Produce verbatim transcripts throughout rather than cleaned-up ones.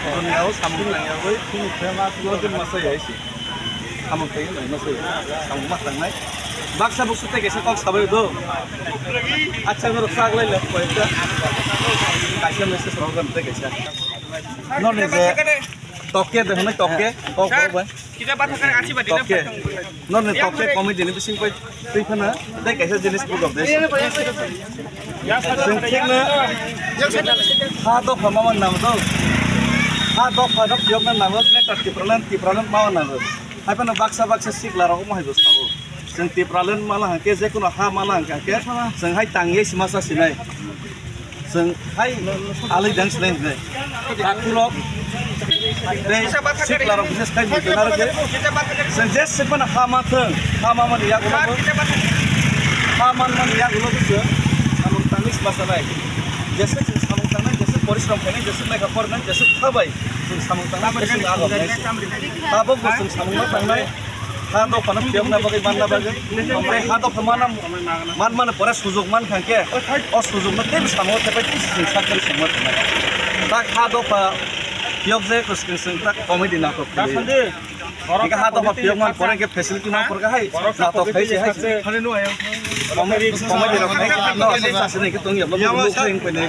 Dunia o samung nangyawi, nokni masa ya isi. Samung tangwi nai masa ya. Samung ma tangnai. Baksa buksu tei kaisa kok sabai do. Acha norok sak lai le koyta. Kaisa message rok gan tei kaisa. Nokni je tokke de hwnwi tokke, kok rok bai. Kita bathakar achi badi. Tokke. Nokni tokke committee ni bising pai twi phano tei kaisa jinis bujo de. Chwng thikno ha dopha mama nang do. Ha dopha no phiyokna nango, greater Tipraland, Tipraland mama nango. Hai phano baksa baksa sikla rok omo hai bo sabo. Chwng Tipraland mala hangke, je kono ha mala hangke, chwng hai tangye si masa sinai. Chwng hai alai dang sinai hinwi. Takhurok tei siklarok bises khai muitu narwkhe. Chwng je sikmano ha ma thwng, ha ma mani yagulo bo, ha man mani yagulo bo chwng samung tangwi si masa nai. Jese chwng samung tangnai, jese porishrom khainai, jese lekha pornai, jese khabai chwng samung tangnai, jese agam nai. Tabuk bo chwng samung ma tangnai. Ha dopha no phiyokna bagwi manna bagwi. Tei ha dopha mana, man mana pore sujok man khankhe, o sujok no tei samo thepai tei sing sakari singma tongmani. Tak ha dopha phiyok je kwswng swng tak comedy natok khwlwi. Hingke ha dopha phiyok man pore hingke facility man pore hai natok khai se hai se. Comedy, comedy rok khai no se chasi nai khe tong ya. Bo luk hai pene.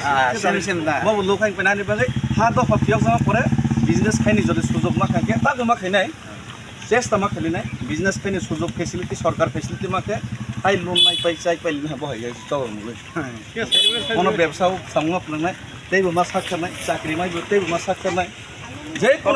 Bo luk hai pene ani bagwi ha dopha phiyok jama pore business khaini jodi sujok ma khankhe tak ma khainai. Chesta ma khailinai, business khaini sujok facility, sorkar facility ma khe, hai loan nai pai, chai pai lina bo hai, chawang nugwi. Bono bebsa o samung ma phnangnai, teibo ma sak kharnai, chakri mai bo teibo ma sak kharnai. Je kono